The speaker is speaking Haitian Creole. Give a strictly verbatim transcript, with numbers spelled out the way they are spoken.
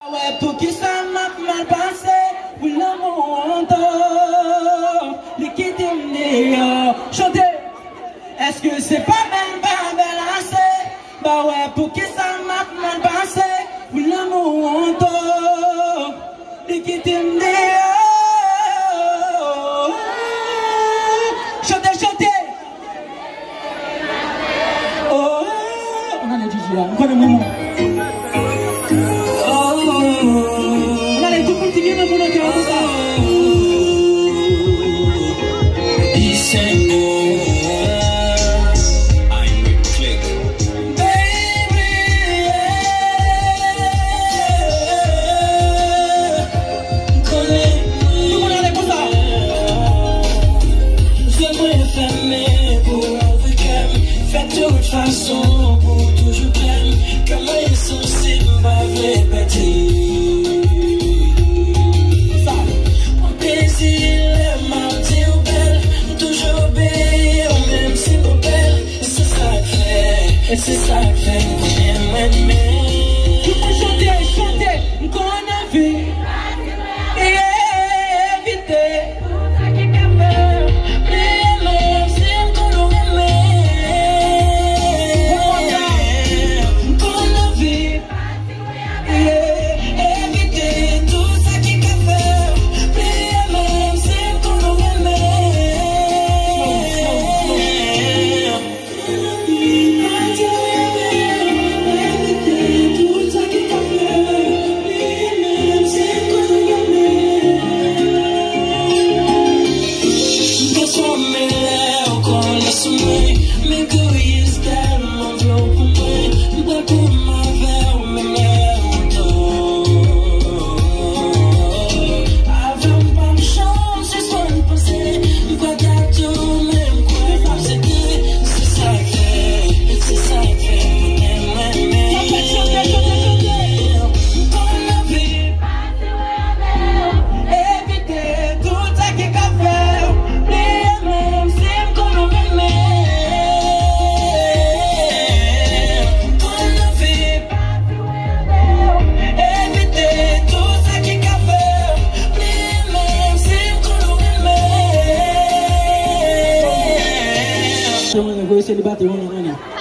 Wè poukisa m ap mal pase pou lanmou an to. Li kite m deyò. Chante. Èske se pa menm pa bèl ase? Ba wè poukisa m ap mal pase pou lanmou an to. Li kite m deyò. Chante, chante. Oh, ann ale Djidji la. M konnen mwen menm. Oh, ann ale tout moun ki gen lanmou nan kè yo konsa. He said, I'm click. Baby, yeah. Konnen. Tout moun ale konsa. Zye mwen fèmen pou w anvi kè m. Fè tout fason pou w toujou klè m. Kè mwen sansib, m pa vle pèdi. Sa. Mwen plezi lè m ap di w bèl. M toujou peye w menm si m bèl. Se sa k fè, se sa k fè mwen renmen. Tout moun chante, chante. M konn anvi evite. Bliye menm si m konn ou renmen. M konn anvi evite tout sa ki ka fè w bliye menm si m konn ou renmen. Evite tout sa ki ka fè w bliye menm si m konn ou renmen. Se mwen, voye selibatè, mwen, mwen, mwen.